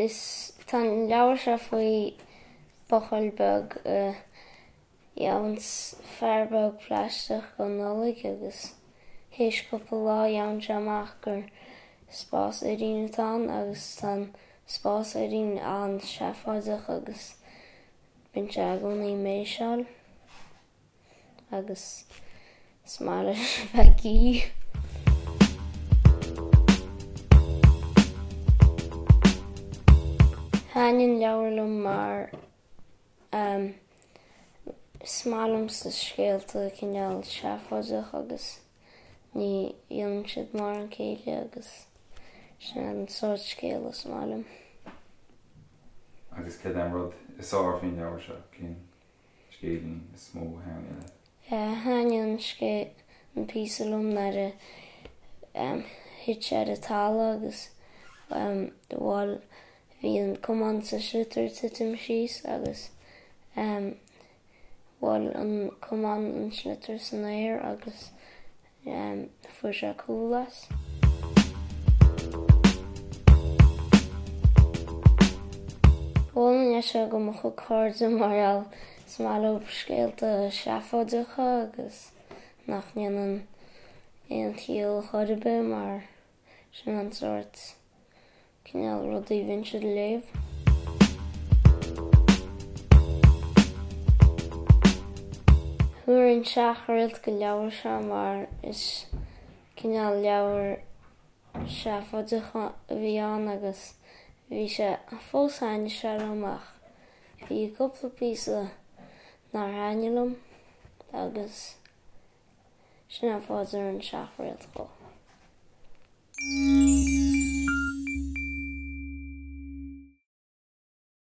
Is tá an leabhar seo faoi buachaill beag a gheobhann fear beag plaisteach don Nollaig agus théis cúpla lá gheobhann sé amach gur spásfhirín atá ann agus tá an spásfhirín an-seafóideach agus bíonn sé i gcónaí ag méiseáil. Agus is maith leis a bheith ag guí. Thaitin an leabhar liom mar is maith liomsa scéalta cineál seafóideach agus ní dhéanann siad mórán céille agus sin an sórt scéal is maith liom. Agus céard é an rud is fearr faoin leabhar seo? Cén scéilín is mó a thaitnigh leat? Thaitnigh an scéal, an píosa liom nuair a thit sé ar an talamh agus bhuel bhí an camán sa sliotar ag titim síos agus bhuail an camán an sliotar san aer agus Fuair sé cúl as. Mholfainn é seo go mo chuid cairde mar gheall is maith leo scéalta seafóideacha agus nach ndéanann aon chiall chor ar bith mar sin an sórt cineál rudaí a bhíonn siad a léamh. Thabharfainn seachréalt don leabhar seo mar is cineál leabhar seafóideach a bhí ann agus bhí sé, fós thaitnigh sé liom ach bhí cúpla píosa nár thaitnigh liom agus sin an fáth a dtabharfainn seachréalt dhó.